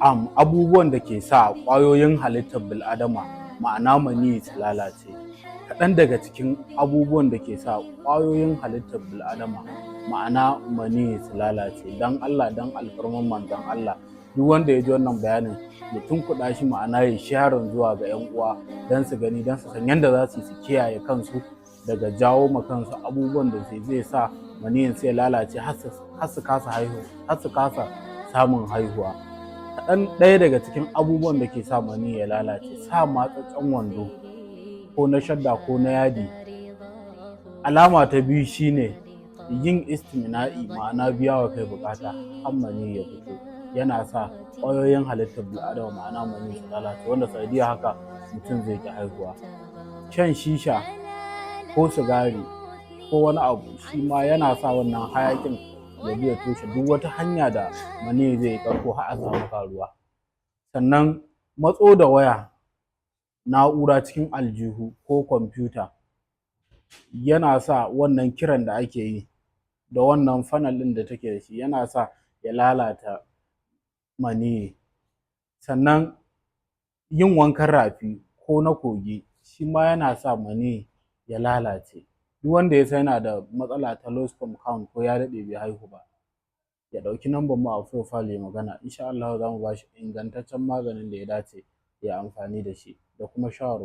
Abubuwan da ke sa ƙwayoyin halittar bil'adama, ma'ana maniyyi, su lalace. Kaɗan daga cikin abubuwan da ke sa ƙwayoyin halittar bil'adama, ma'ana maniyyi, su lalace. Don Allah, don alfarman Manzon Allah, duk wanda ya ji wannan bayanin ya tunkuɗa shi, ma'ana ya sharing zuwa ga 'yan uwa don su gani, don su san yadda za su yi su kiyaye kansu daga jawo ma kansu abubuwan da zai sa maniyyin su ya lalace har su kasa haihu, har su kasa samun haihuwa. Kaɗan ɗaya daga cikin abubuwan da ke sa maniyyi ya lalace: sa matsatsen wando, ko na shadda ko na yadi. Alama ta biyu shine yin istimna'i, ma'ana biya wa kai buƙata har maniyyi ya fito, yana sa ƙwayoyin halittar bil'adama, ma'ana maniyyi, su lalace, wanda sanadiyyar haka mutum zai ƙi haihuwa. Shan shisha ko sigari ko wani abu shi ma yana sa wannan hayaƙin ya bi ya toshe duk wata hanya da maniyyi zai yi ƙarko har a samu ƙaruwa. Sannan matso da waya, na'ura cikin aljihu ko kwamfuta yana sa wannan kiran da ake yi da wannan panel ɗin da take da shi, yana sa ya lalata maniyyi. Sannan yin wankan rafi ko na kogi shi ma yana sa maniyyi ya lalace. Duk wanda ya san yana da matsala ta low sperm count ko ya daɗe bai haihu ba, ya ɗauki number mu a profile ya magana. Insha Allahu za mu ba shi ingantaccen maganin da ya dace ya amfani da shi da kuma shawarwari.